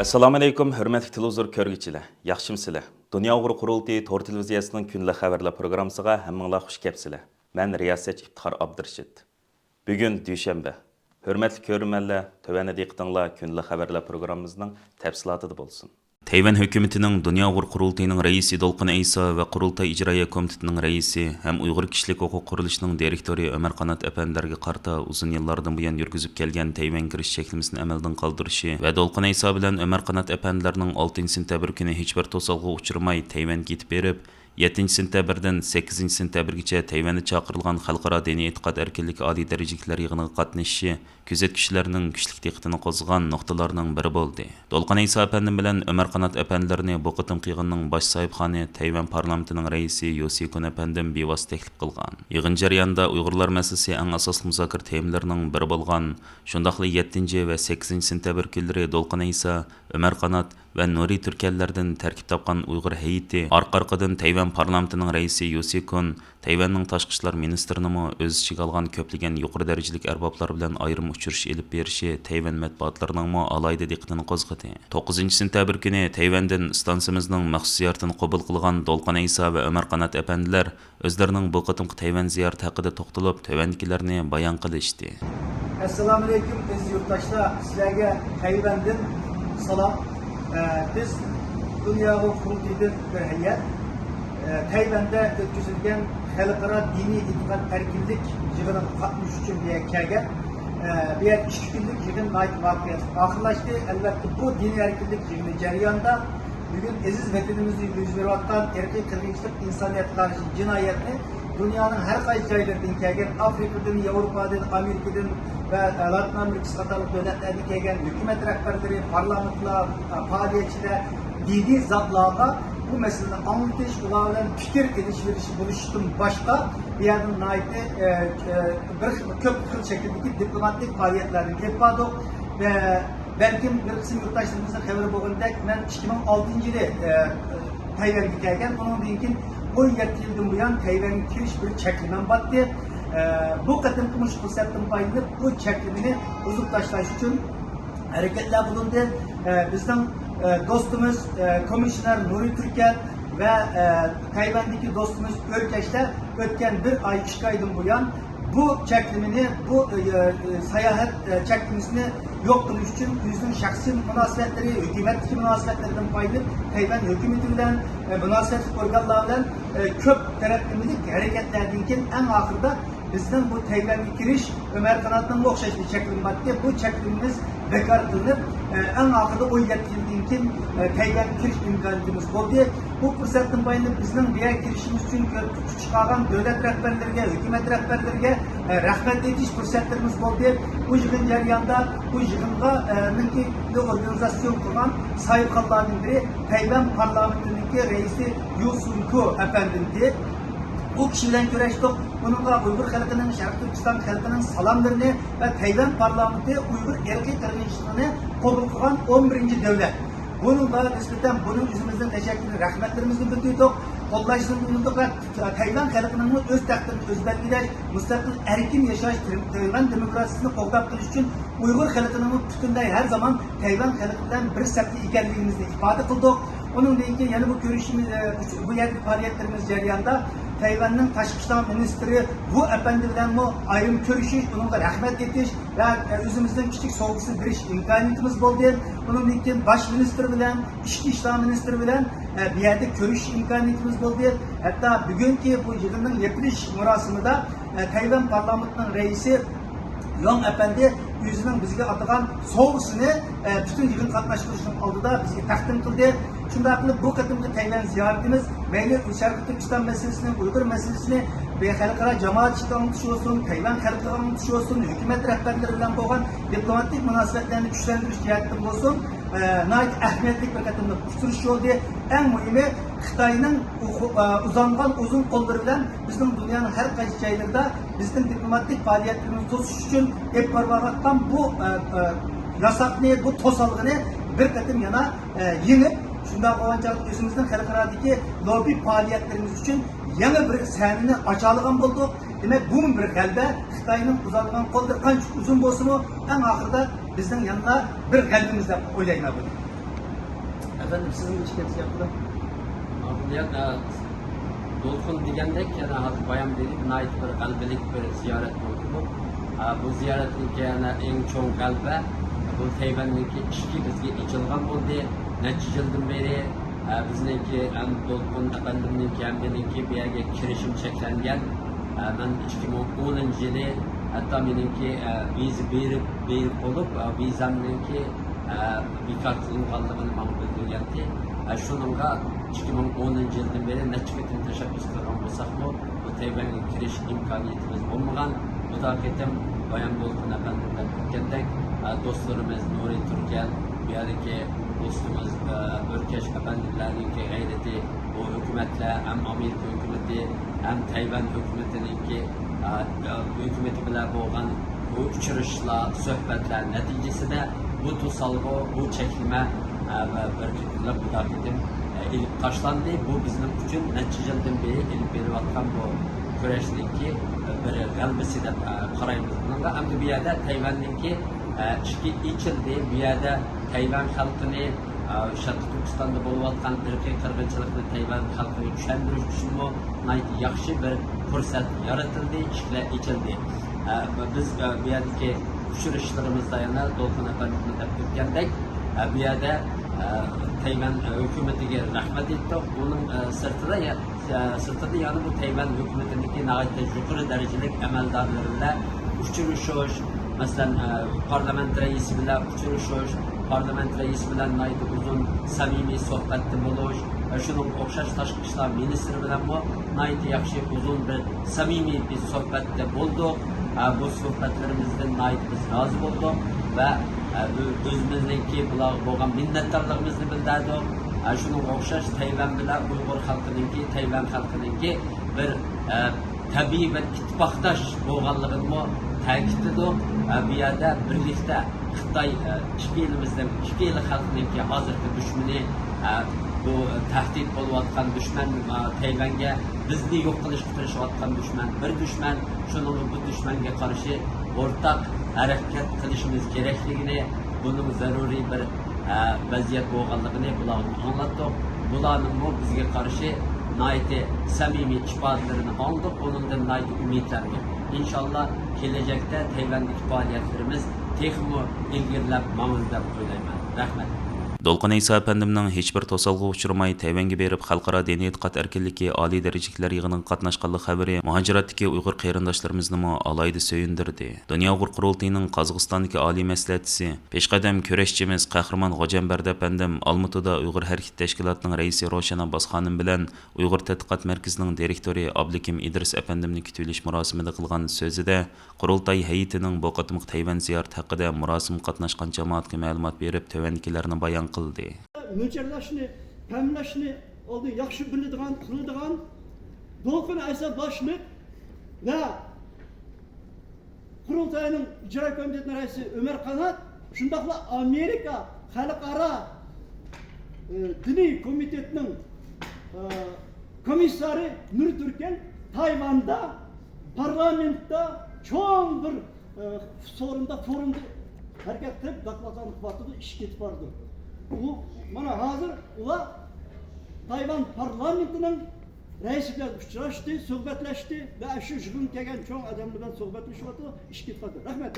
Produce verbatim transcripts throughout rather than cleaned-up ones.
ئەسسالامۇئەلەيكۇم، ھۆرمەتلىك تېلېۋىزور كۆرگۈچىلەر، ياخشىمۇسىلەر؟ دۇنيا ئۇيغۇر قۇرۇلتىيى تور تېلېۋىزىيەسىنىڭ كۈندىلىك خەۋەرلەر پروگراممىسىغا ھەممىڭلار خۇش كەپسىلەر. مەن رىياسەتچى ئىپتىخار ئابدۇرېشىت. بۈگۈن دۈشەنبە. ھۆرمەتلىك كۆرۈرمەنلەر، تۆۋەندە دىققىتىڭلار كۈندىلىك خەۋەرلەر پروگراممىمىزنىڭ تەپسىلاتىدا بولسۇن. تەيۋەن ھۆكۈمىتىنىڭ دۇنيا ئۇيغۇر قۇرۇلتىيىنىڭ رەئىسى دولقۇن ئەيسا ۋە قۇرۇلتاي ئىجرائىيە كومىتېتىنىڭ رەئىسى ھەم ئۇيغۇر كىشىلىك ھوقۇق قۇرۇلۇشىنىڭ دىرېكتورى ئۆمەر قانات ئەپەندىلەرگە قارىتا ئۇزۇن يىللاردىن بۇيان يۈرگۈزۈپ كەلگەن تەيۋەن كىرىش چەكلىمىسىنى ئەمەلدىن قالدۇرۇشى ۋە دولقۇن ئەيسا بىلەن ئۆمەر قانات ئەپەندىلەرنىڭ ئالتىنچى سېنتەبىر كۈنى ھېچبىر توسالغۇغا ئۇچرىماي تەيۋەنگە يېتىپ بېرىپ، يەتتىنچى سېنتەبىردىن سەككىزىنچى سېنتەبىرگىچە تەيۋەندە چاقىرىلغان خەلقئارا دىنىي ئېتىقاد ئەركىنلىكى ئالىي دەرىجىلىكلەر يىغىنىغا قاتنىشىشى كۆزەتكۈچىلەرنىڭ كۈچلۈك دىققىتىنى قوزغىغان نۇقتىلارنىڭ بىرى بولدى. دولقۇن ئەيسا ئەپەندىم بىلەن ئۆمەر قانات ئەپەندىلەرنى بۇ قېتىمقى يىغىننىڭ باش ساھىبخانى تەيۋەن پارلامېنتىنىڭ رەئىسى يوسىكۇن ئەپەندىم بىۋاسىتە تەكلىپ قىلغان. يىغىن جەريانىدا ئۇيغۇرلار مەسىلىسى ئەڭ ئاساسلىق مۇزاكىرە تېمىلىرىنىڭ بىرى بولغان، شۇنداقلا يەتتىنچى ۋە سەككىزىنچى سېنتەبىر كۈنلىرى دولقۇن ئەيسا، ئۆمەر قانات، ۋە نۇرى تۈركەنلەردىن تەركىب تاپقان ئۇيغۇر ھەيئىتى ئارقا-ئارقىدىن تەيۋەن پارلامېنتىنىڭ رەئىسى يوسىكۇن، تەيۋەننىڭ تاشقى ئىشلار مىنىستىرىنىمۇ ئۆز ئىچىگە ئالغان كۆپلىگەن يۇقىرى دەرىجىلىك ئەربابلار بىلەن ئايرىم ئۇچرىشىش ئېلىپ بېرىشى تەيۋەن مەتبۇئاتلىرىنىڭمۇ ئالاھىدە دىققىتىنى قوزغىدى. توققۇزىنچى سېنتەبىر كۈنى تەيۋەندىن ئىستانسىمىزنىڭ مەخسۇس زىيارىتىنى قوبۇل قىلغان دولقۇن ئەيسا ۋە ئۆمەر قانات ئەپەندىلەر ئۆزلىرىنىڭ بۇ قېتىمقى تەيۋەن زىيارىتى ھەققىدە توختىلىپ، تۆۋەندىكىلەرنى بايان قىلىشتى. ئەسسالامۇئەلەيكۇم، ئەزىز يۇرتداشلار، سىلەرگە تەيۋەندىن سالام. ئە، بىز دۇنيا ئۇيغۇر قۇرۇلتىيىدىن بىر ھەيئەت، ئە، تەيۋەندە ئۆتكۈزۈلگەن خەلقئارا دىنىي ئېتىقاد ئەركىنلىك يىغىنىغا قاتنىشىش ئۈچۈن بۇ يەرگە كەلگەن. ئە، بۇ يەردە ئىككى كۈنلۈك يىغىن ناھايىتى مۇۋەپپەقىيەتلىك ئاخىرلاشتى. ئەلۋەتتە، بۇ دىنىي ئەركىنلىك يىغىنى جەريانىدا بۈگۈن ئەزىز ۋەتىنىمىزدە يۈز بېرىۋاتقان ئىرقىي قىرغىنچىلىق، ئىنسانىيەتكە قارشى جىنايەتنى دۇنيانىڭ ھەر قايسى جايلىرىدىن كەلگەن، ئافرىقىدىن، ياۋروپادىن، ئامېرىكىدىن ۋە لاتىن ئامېرىكىسى قاتارلىق دۆلەتلەردىن كەلگەن ھۆكۈمەت رەھبەرلىرى، پارلامېنتلار، پائالىيەتچىلەر، دىنىي زاتلارغا بۇ مەسىلىنى ئاڭلىتىش، ئۇلار بىلەن پىكىر ئېلىشىۋېلىش بولۇشتىن باشقا، بۇ يەردىن ناھايىتى، ئە، ئە، بىر خىل، كۆپ خىل شەكىلدىكى دىپلوماتىك پائالىيەتلەرنى ئېلىپ باردۇق. ۋە بەلكىم بىر قىسىم يۇرتداشلىرىمىزنىڭ خەۋىرى بولغىنىدەك، مەن ئىككى مىڭ ئالتىنچى يىلى، ئە، تەيۋەنگە كەلگەن. ئۇنىڭدىن كېيىن ئون يەتتە يىلدىن بۇيان تەيۋەنگە كىرىش بىر چەكلىمەم بارتتى. ئە، بۇ قېتىمقى مۇشۇ پۇرسەتتىن پايدىلىنىپ، بۇ چەكلىمىنى بۇزۇپ تاشلاش ئۈچۈن ھەرىكەتلەر بولۇندى. ئە، بىزنىڭ، ئە، دوستىمىز، ئە، كومىسسىيونېر نۇرى تۈركەن ۋە، ئە، تەيۋەندىكى دوستىمىز ئۆركەشلەر ئۆتكەن بىر ئاي، ئىككى ئايدىن بۇيان بۇ چەكلىمىنى، بۇ، ئە، ئە، ساياھەت، ئە، چەكلىمىسىنى يوق قىلىش ئۈچۈن ئۆزىنىڭ شەخسىي مۇناسىۋەتلىرى، ھۆكۈمەتتىكى مۇناسىۋەتلىرىدىن پايدىلىنىپ، تەيۋەن ھۆكۈمىتى بىلەن، ئە، مۇناسىۋەتلىك ئورگانلار بىلەن، ئە، كۆپ تەرەپلىمىلىك ھەرىكەتلەردىن كېيىن، ئەڭ ئاخىرىدا بىزنىڭ بۇ تەيۋەنگە كىرىش، ئۆمەر قاناتنىڭمۇ ئوخشاش بىر چەكلىمە بارتتى. بۇ چەكلىمىمىز بىكار قىلىنىپ، ئە، ئەڭ ئاخىرىدا ئون يەتتە يىلدىن كېيىن، ئە، تەيۋەنگە كىرىش ئىمكانىيىتىمىز بولدى. بۇ پۇرسەتتىن پايدىلىنىپ، بىزنىڭ بۇ يەرگە كىرىشىمىز ئۈچۈن كۆپ كۈچ چىقارغان دۆلەت رەھبەرلىرىگە، ھۆكۈمەت رەھبەرلىرىگە، ئە، رەھمەت ئېيتىش پۇرسەتلىرىمىز بولدى. بۇ يىغىن جەريانىدا بۇ يىغىنغا، ئە، نىڭكى ئورگانىزاتسىيون قىلغان ساھىبخانلاردىن بىرى تەيۋەن پارلامېنتىنىڭكى رەئىسى يۇ سۇن كۇ ئەپەندىمدى. ئۇ كىشى بىلەن كۆرۈشتۇق. ئۇنىڭغا ئۇيغۇر خەلقىنىڭ، شەرقىي تۈركىستان خەلقىنىڭ سالاملىرىنى ۋە تەيۋەن پارلامېنتى ئۇيغۇر ئىرقىي قىرغىنچىلىقىنى قوبۇل قىلغان ئون بىرىنچى دۆلەت. بۇنىڭغا نىسبەتەن بۇنىڭ ئۆزىمىزنىڭ تەشەككۈرى، رەھمەتلىرىمىزنى بىلدۈردۇق، قوللاشلىرىمىزنى بىلدۈردۇق ۋە تەيۋەن خەلقىنىڭمۇ ئۆز تەقدىرىنى ئۆزى بەلگىلەش، مۇستەقىل ئەركىن ياشاش، تەيۋەن دېموكراتىيىسىنى قوغداپ قېلىش ئۈچۈن ئۇيغۇر خەلقىنىڭمۇ پۈتۈنلەي ھەر زامان تەيۋەن خەلقى بىلەن بىر سەپتە ئىكەنلىكىمىزنى ئىپادە قىلدۇق. ئۇنىڭدىن كېيىن يەنە بۇ كۆرۈشۈمىز، ئە، بۇ يەردىكى پائالىيەتلىرىمىز جەريانىدا تەيۋەننىڭ تاشقى ئىشلار مىنىستىرى ۋۇ ئەپەندى بىلەنمۇ ئايرىم كۆرۈشۈش، ئۇنىڭغا رەھمەت ئېيتىش ۋە، ئە، ئۆزىمىزنىڭ كىچىك سوۋغىسىنى بېرىش ئىمكانىيىتىمىز بولدى. ئۇنىڭدىن كېيىن باش مىنىستىر بىلەن، ئىچكى ئىشلار مىنىستىرى بىلەن، ئە، بۇ يەردە كۆرۈشۈش ئىمكانىيىتىمىز بولدى. ھەتتا بۈگۈنكى بۇ يىغىننىڭ يېپىلىش مۇراسىمىدا، ئە، تەيۋەن پارلامېنتىنىڭ رەئىسى يوڭ ئەپەندى ئۆزىنىڭ بىزگە ئاتىغان سوۋغىسىنى، ئە، پۈتۈن يىغىن قاتناشقۇچىلىرىنىڭ ئالدىدا بىزگە تەقدىم قىلدى. شۇنداق قىلىپ، بۇ قېتىمقى تەيۋەن زىيارىتىمىز مەيلى شەرقىي تۈركىستان مەسىلىسىنى، ئۇيغۇر مەسىلىسىنى بىر خەلقئارا جامائەت ئىچىدە ئاڭلىتىش بولسۇن، تەيۋەن خەلقىگە ئاڭلىتىش بولسۇن، ھۆكۈمەت رەھبەرلىرى بىلەن بولغان دىپلوماتىك مۇناسىۋەتلەرنى كۈچلەندۈرۈش جەھەتتىن بولسۇن، ئە، ناھايىتى ئەھمىيەتلىك بىر قېتىملىق ئۇچرىشىش بولدى. ئەڭ مۇھىمى، خىتاينىڭ ئۇ-، ئۇ-، ئە، ئۇزانغان ئۇزۇن قوللىرى بىلەن بىزنىڭ دۇنيانىڭ ھەر قايسى جايلىرىدا بىزنىڭ دىپلوماتىك پائالىيەتلىرىمىزنى توسۇش ئۈچۈن ئېلىپ بارىۋاتقان بۇ، ئە، ئە، ياساقنى، بۇ توسالغۇنى بىر قېتىم يەنە، ئە، يېڭىپ، شۇنداق بولغان چاغدا ئۆزىمىزنىڭ خەلقئارادىكى لوببى پائالىيەتلىرىمىز ئۈچۈن يېڭى بىر سەھنىنى ئاچالىغان بولدۇق. دېمەك، بۇمۇ بىر غەلىبە. خىتاينىڭ ئۇزارغان قوللىرى قانچە ئۇزۇن بولسىمۇ، ئەڭ ئاخىرىدا بىزنىڭ يەنىلا بىر غەلىبىمىز دەپ ئويلايمەن بۇنى. ئەپەندىم، سىزنىڭ ئىچكەنسى ھەققىدە؟ ئابدۇليان، ئە، دولقۇن دېگەندەك، يەنە ھازىر بايان بېرىپ، ناھايىتى بىر غەلىبىلىك بىر زىيارەت بولدى بۇ. ئە، بۇ زىيارەتنىڭكى يەنە ئەڭ چوڭ غەلىبە، بۇ تەيۋەننىڭكى ئىشىكى بىزگە ئېچىلغان بولدى. نەچچە يىلدىن بېرى، ئە، بىزنىڭكى ھەم دولقۇن ئەپەندىمنىڭكى ھەم مېنىڭكى بۇ يەرگە كىرىشىم چەكلەنگەن. ئە، مەن ئىككى مىڭ ئونىنچى يىلى ھەتتا مېنىڭكى، ئە، ۋىزا بېرىپ، بېرىپ بولۇپ، ئە، ۋىزامنىڭكى ئە، بىكار قىلىنغانلىقىنى ماڭا بىلدۈرگەنتى. ئە، شۇنىڭغا ئىككى مىڭ ئونىنچى يىلدىن بېرى نەچچە قېتىم تەشەببۇس قىلغان بولساقمۇ، بۇ تەيۋەنگە كىرىش ئىمكانىيىتىمىز بولمىغان. بۇ تاكىتىم بايام دولقۇن ئەپەندىم دەپ ئۆتكەندەك، ئە، دوستلىرىمىز نۇرى تۈركەل، بۇ يەردىكى دوستىمىز، ئە، ئۆركەش ئەپەندىلەرنىڭكى غەيرىتى، بۇ ھۆكۈمەتلەر ھەم ئامېرىكا ھۆكۈمىتى ھەم تەيۋەن ھۆكۈمىتىنىڭكى، ئە، ئە، ھۆكۈمىتى بىلەن بولغان بۇ ئۇچرىشىشلار، سۆھبەتلەر نەتىجىسىدە بۇ توسالغۇ، بۇ چەكلىمە، ئە، بىر قېتىملىق، بۇ قېتىم، ئە، ئېلىپ تاشلاندى. بۇ بىزنىڭ ئۈچۈن نەچچە يىلدىن بېرى ئېلىپ بېرىۋاتقان بۇ كۈرەشنىڭكى، ئە، بىر غەلىبىسى دەپ، ئە، قارايمىز بۇنىڭغا. ئەمدى بۇ يەردە تەيۋەننىڭكى، ئە، ئىشىكى ئېچىلدى. بۇ يەردە تەيۋەن خەلقىنى، ئە، شەرقىي تۈركىستاندا بولۇۋاتقان ئىرقىي قىرغىنچىلىقنى تەيۋەن خەلقىگە چۈشەندۈرۈش ئۈچۈنمۇ ناھايىتى ياخشى بىر پۇرسەت يارىتىلدى، ئىشىكلەر ئېچىلدى. ئە، بىز، ئە، بۇ يەردىكى ئۇچرىشىشلىرىمىزدا يەنە دولقۇن ئەپەندىمنىڭ دەپ ئۆتكەندەك، ئە، بۇ يەردە، ئە، تەيۋەن، ئە، ھۆكۈمىتىگە رەھمەت ئېيتتۇق. بۇنىڭ، ئە، سىرتىدا يە-، ئە، سىرتىدا يەنە بۇ تەيۋەن ھۆكۈمىتىنىڭكى ناھايىتى يۇقىرى دەرىجىلىك ئەمەلدارلىرى بىلەن ئۇچرىشىش، مەسىلەن، ئە، پارلامېنت رەئىسى بىلەن ئۇچرىشىش، پارلامېنت رەئىسى بىلەن ناھايىتى ئۇزۇن سەمىمىي سۆھبەتتە بولۇش ۋە شۇنىڭغا ئوخشاش تاشقى ئىشلار مىنىستىرى بىلەنمۇ ناھايىتى ياخشى ئۇزۇن بىر سەمىمىي بىر سۆھبەتتە بولدۇق. ئە، بۇ سۆھبەتلىرىمىزدىن ناھايىتى بىز رازى بولدۇق ۋە، ئە، ئۆ-، ئۆزىمىزنىڭكى بۇلارغا بولغان مىننەتدارلىقىمىزنى بىلدۈردۇق. ئە، شۇنىڭغا ئوخشاش تەيۋەن بىلەن ئۇيغۇر خەلقىنىڭكى، تەيۋەن خەلقىنىڭكى بىر، ئە، تەبىئىي بىر ئىتتىپاقداش بولغانلىقىنىمۇ تەكىتلىدۇق. ئە، بۇ يەردە بىرلىكتە خىتاي، ئە، ئىككى ئېلىمىزنىڭ، ئىككى ئېلى خەلقنىڭكى ھازىرقى دۈشمىنى، ئە، بۇ تەھدىت بولۇۋاتقان دۈشمەن، ئە، تەيۋەنگە بىزنى يوق قىلىشقا تىرىشىۋاتقان دۈشمەن بىر دۈشمەن. شۇنىڭغا بۇ دۈشمەنگە قارشى ئورتاق ھەرىكەت قىلىشىمىز كېرەكلىكىنى، بۇنىڭ زەرۇرىي بىر، ئە، ۋەزىيەت بولغانلىقىنى بۇلارغا ئاڭلاتتۇق. بۇلارنىڭمۇ بىزگە قارشى ناھايىتى سەمىمىي ئىپادىلىرىنى ئاڭلىدۇق، بۇنىڭدىن ناھايىتى ئۈمىدلەندۇق. ئىنشاللا كېلەچەكتە تەيۋەندىكى پائالىيەتلىرىمىز تېخىمۇ ئىلگىرىلەپ ماڭىدۇ دەپ ئويلايمەن. رەھمەت. دولقۇن ئەيسا ئەپەندىمنىڭ ھېچبىر توسالغۇغا ئۇچرىماي، تەيۋەنگە بېرىپ، خەلقئارا دىنىي ئېتىقاد ئەركىنلىكى ئالىي دەرىجىلىكلەر يىغىنىغا قاتناشقانلىق خەۋىرى مۇھاجىراتتىكى ئۇيغۇر قېرىنداشلىرىمىزنىمۇ ئالاھىدە سۆيۈندۈردى. دۇنيا ئۇيغۇر قۇرۇلتىيىنىڭ قازاقىستاندىكى ئالىي مەسلىھەتچىسى، پېشقەدەم كۈرەشچىمىز قەھرىمان غوجامبەردى ئەپەندىم ئالمۇتىدا ئۇيغۇر ھەرىكىتى تەشكىلاتىنىڭ رەئىسى روشەن ئابباس خانىم بىلەن ئۇيغۇر تەتقىقات مەركىزىنىڭ دىرېكتورى ئابلىكىم ئىدرىس ئەپەندىمنى كۈتۈۋېلىش مۇراسىمىدا قىلغان سۆزىدە، قۇرۇلتاي ھەيئىتىنىڭ بۇ قېتىمقى تەيۋەن زىيارىتى ھەققىدە مۇراسىمغا قاتناشقان جامائەتكە مەلۇمات بېرىپ، تۆۋەندىكىلەرنى بايان قىلدى. مۆلچەرلەشنى، پەملەشنى ئالدىن ياخشى بىلىدىغان، قىلىدىغان دولقۇن ئەيسا باشلىق ۋە قۇرۇلتاينىڭ ئىجرا كومىتېتىنىڭ رەئىسى ئۆمەر قانات، شۇنداقلا ئامېرىكا خەلقئارا، ئى، دىنىي كومىتېتىنىڭ، ئى، كومىسسارى نۇرى تۈركەل تايۋاندا پارلامېنتتا چوڭ بىر، ئى، سورۇندا، فورۇمدا ھەرىكەت قىلىپ، دوكلاتلارنى قىلىۋاتىدۇ، ئىشىپ كېتىپ بارىدۇ. ئۇ، مانا ھازىر ئۇلار تايۋان پارلامېنتىنىڭ رەئىسى بىلەن ئۇچراشتى، سۆھبەتلەشتى ۋە شۇ يىغىنغا كەلگەن چوڭ ئادەملەر بىلەن سۆھبەتلىشىۋاتىدۇ، ئىشىپ كېتىۋاتىدۇ. رەھمەت.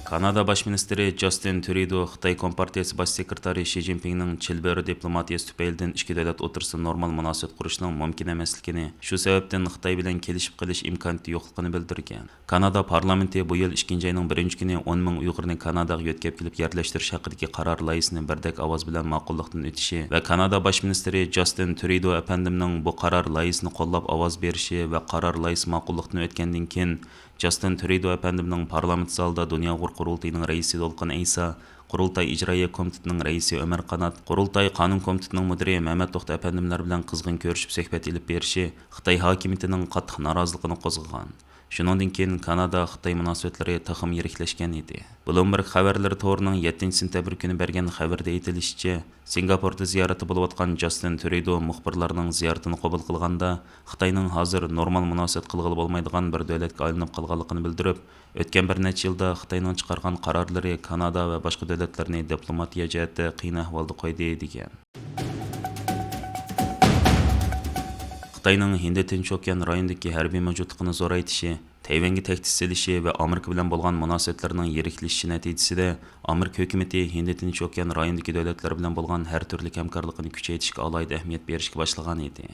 كانادا باش مىنىستىرى جاستىن ترۇدو خىتاي كومپارتىيىسى باش سېكرېتارى شى جىنپىڭنىڭ چىلبۆرە دىپلوماتىيىسى تۈپەيلىدىن ئىككى دۆلەت ئوتتۇرىسىدا نورمال مۇناسىۋەت قۇرۇشنىڭ مۇمكىن ئەمەسلىكىنى، شۇ سەۋەبتىن خىتاي بىلەن كېلىشىپ قېلىش ئىمكانىيىتى يوقلۇقىنى بىلدۈرگەن. كانادا پارلامېنتى بۇ يىل ئىككىنچى ئاينىڭ بىرىنچى كۈنى ئون مىڭ ئۇيغۇرنى كاناداغا يۆتكەپ كېلىپ يەرلەشتۈرۈش ھەققىدىكى قارار لايىھىسىنى بىردەك ئاۋاز بىلەن ماقۇللۇقتىن ئۆتۈشى ۋە كانادا باش مىنىستىرى جاستىن ترۇدو ئەپەندىمنىڭ بۇ قارار لايىھىسىنى قوللاپ ئاۋاز بېرىشى ۋە قارار لايىھىسى ماقۇللۇقتىن ئۆتكەندىن كېيىن، جاستىن ترۇدو ئەپەندىمنىڭ پارلامېنت زالىدا دۇنيا ئۇيغۇر قۇرۇلتىيىنىڭ رەئىسى دولقۇن ئەيسا، قۇرۇلتاي ئىجرائىيە كومىتېتىنىڭ رەئىسى ئۆمەر قانات، قۇرۇلتاي قانۇن كومىتېتىنىڭ مۇدىرى مەمەت توختى ئەپەندىملەر بىلەن قىزغىن كۆرۈشۈپ سۆھبەت ئېلىپ بېرىشى خىتاي ھاكىمىيىتىنىڭ قاتتىق نارازىلىقىنى قوزغىغان. شۇنىڭدىن كېيىن كانادا-خىتاي مۇناسىۋەتلىرى تېخىمۇ يىرىكلەشكەن ئىدى. بلومبېرگ خەۋەرلىرى تورىنىڭ يەتتىنچى سېنتەبىر كۈنى بەرگەن خەۋىرىدە ئېيتىلىشىچە، سىنگاپوردا زىيارەتتە بولۇۋاتقان جاستىن ترۇدو مۇخبىرلارنىڭ زىيارىتىنى قوبۇل قىلغاندا، خىتاينىڭ ھازىر نورمال مۇناسىۋەت قىلغىلى بولمايدىغان بىر دۆلەتكە ئايلىنىپ قالغانلىقىنى بىلدۈرۈپ، ئۆتكەن بىر نەچچە يىلدا خىتاينىڭ چىقارغان قارارلىرى كانادا ۋە باشقا دۆلەتلەرنى دىپلوماتىيە جەھەتتە قىيىن ئەھۋالدا قويدى، دېگەن. خىتاينىڭ ھىندى تىنچ ئوكيان رايونىدىكى ھەربىي مەۋجۇتلۇقىنى زورايتىشى، تەيۋەنگە تەھدىت سېلىشى ۋە ئامېرىكا بىلەن بولغان مۇناسىۋەتلىرىنىڭ يىرىكلىشىشى نەتىجىسىدە، ئامېرىكا ھۆكۈمىتى ھىندى تىنچ ئوكيان رايونىدىكى دۆلەتلەر بىلەن بولغان ھەر تۈرلۈك ھەمكارلىقىنى كۈچەيتىشكە ئالاھىدە ئەھمىيەت بېرىشكە باشلىغان ئىدى.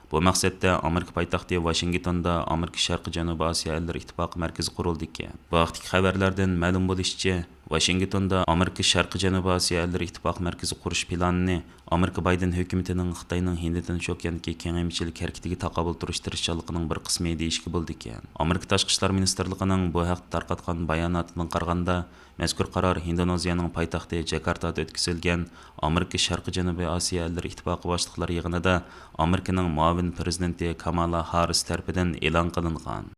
بۇ مەقسەتتە ئامېرىكا پايتەختى ۋاشىنگتوندا ئامېرىكا شەرقىي جەنۇبىي ئاسىيا ئەللىرى ئىتتىپاقى مەركىزى قۇرۇلدىكەن. بۇ ھەقتىكى خەۋەرلەردىن مەلۇم بولۇشىچە، ۋاشىنگتوندا ئامېرىكا شەرقىي جەنۇبىي ئاسىيا ئەللىرى ئىتتىپاقى مەركىزى قۇرۇش پىلانىنى ئامېرىكا بايدېن ھۆكۈمىتىنىڭ خىتاينىڭ ھىندى تىنچ ئوكياندىكى كېڭەيمىچىلىك ھەرىكىتىگە تاقابىل تۇرۇش تىرىشچانلىقىنىڭ بىر قىسمى دېيىشكە بولىدىكەن. ئامېرىكا تاشقى ئىشلار مىنىستىرلىقىنىڭ بۇ ھەقتە تارقاتقان باياناتىدىن قارىغاندا، مەزكۇر قارار ھىندونېزىيەنىڭ پايتەختى جاكارتادا ئۆتكۈزۈلگەن ئامېرىكا شەرقىي جەنۇبىي ئاسىيا ئەللىرى ئىتتىپاقى باشلىقلار يىغىنىدا ئامېرىكىنىڭ مۇئاۋىن پىرېزىدېنتى كامالا ھاررىس تەرىپىدىن ئېلان قىلىنغان.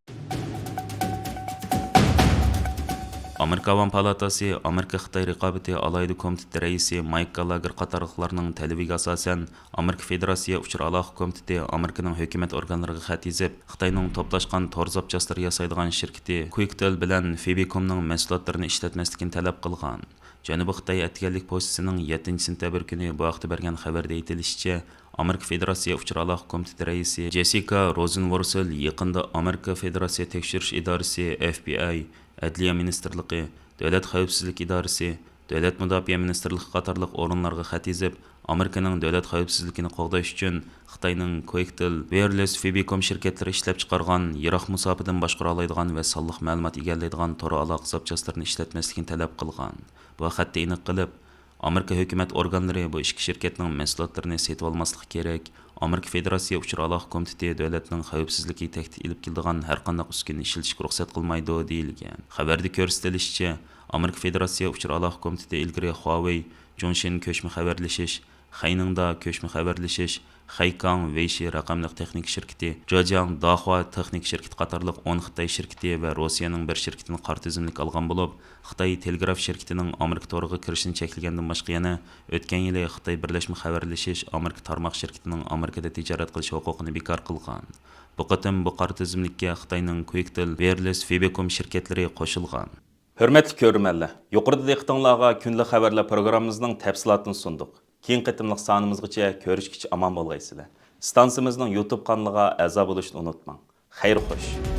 ئامېرىكا ئاۋام پالاتاسى ئامېرىكا خىتاي رىقابىتى ئالاھىدە كومىتېتى رەئىسى مايك گالاگېر قاتارلىقلارنىڭ تەلىپىگە ئاساسەن، ئامېرىكا فېدېراتسىيە ئۇچۇر ئالاقە كومىتېتى ئامېرىكىنىڭ ھۆكۈمەت ئورگانلىرىغا خەت يېزىپ، خىتاينىڭ توپلاشقان تور زاپچاسلىرى ياسايدىغان شىركىتى كۇيكتېل بىلەن فېبىكومنىڭ مەھسۇلاتلىرىنى ئىشلەتمەسلىكىنى تەلەپ قىلغان. جەنۇبىي خىتاي ئەتىگەنلىك پوستىسىنىڭ يەتتىنچى سېنتەبىر كۈنى بۇ ھەقتە بەرگەن خەۋىرىدە ئېيتىلىشىچە، ئامېرىكا فېدېراتسىيە ئۇچۇر ئالاقە كومىتېتى رەئىسى جېسسىكا روزېنۋورسېل يېقىندا ئامېرىكا فېدېراتسىيە تەكشۈرۈش ئىدارىسى، ئەف بى ئاي، ئەدلىيە مىنىستىرلىقى، دۆلەت خەۋپسىزلىك ئىدارىسى، دۆلەت مۇداپىئە مىنىستىرلىقى قاتارلىق ئورۇنلارغا خەت يېزىپ، ئامېرىكىنىڭ دۆلەت خەۋپسىزلىكىنى قوغداش ئۈچۈن خىتاينىڭ كۇيكتېل، ۋىرلېس فېبىكوم شىركەتلىرى ئىشلەپچىقارغان يىراق مۇساپىدىن باشقۇرالايدىغان ۋە سانلىق مەلۇمات ئىگىلەيدىغان تور ئالاقە زاپچاسلىرىنى ئىشلەتمەسلىكىنى تەلەپ قىلغان. بۇ خەتتە ئېنىق قىلىپ، ئامېرىكا ھۆكۈمەت ئورگانلىرى بۇ ئىككى شىركەتنىڭ مەھسۇلاتلىرىنى سېتىۋالماسلىقى كېرەك، ئامېرىكا فېدېراتسىيە ئۇچۇر ئالاقە كومىتېتى دۆلەتنىڭ خەۋپسىزلىكىگە تەھدىت ئېلىپ كېلىدىغان ھەرقانداق ئۈسكۈنىنى ئىشلىتىشكە رۇخسەت قىلمايدۇ، دېيىلگەن. خەۋەردە كۆرسىتىلىشىچە، ئامېرىكا فېدېراتسىيە ئۇچۇر ئالاقە كومىتېتى ئىلگىرى خۇاۋېي، جۇڭشىن كۆچمە خەۋەرلىشىش، خەينىڭدا كۆچمە خەۋەرلىشىش، خەيكاڭ ۋېيشى رەقەملىك تېخنىكا شىركىتى، جېجياڭ داخۇا تېخنىكا شىركىتى قاتارلىق ئون خىتاي شىركىتى ۋە روسىيەنىڭ بىر شىركىتىنى قارا تىزىملىككە ئالغان بولۇپ، خىتاي تېلېگراف شىركىتىنىڭ ئامېرىكا تورىغا كىرىشىنى چەكلىگەندىن باشقا يەنە ئۆتكەن يىلى خىتاي بىرلەشمە خەۋەرلىشىش ئامېرىكا تارماق شىركىتىنىڭ ئامېرىكىدا تىجارەت قىلىش ھوقۇقىنى بىكار قىلغان. بۇ قېتىم بۇ قارا تىزىملىككە خىتاينىڭ كۇيكتېل، ۋىرلېس فېبىكوم شىركەتلىرى قوشۇلغان. ھۆرمەتلىك كۆرۈرمەنلەر، يۇقىرىدا دىققىتىڭلارغا كۈندىلىك خەۋەرلەر پروگراممىمىزنىڭ تەپسىلاتىنى سۇندۇق. كېيىنكى قېتىملىق سانىمىزغىچە كۆرۈشكىچە ئامان بولغايسىلەر. ئىستانسىمىزنىڭ يۇتۇب قانىلىغا ئەزا بولۇشنى ئۇنتۇماڭ. خەير خوش.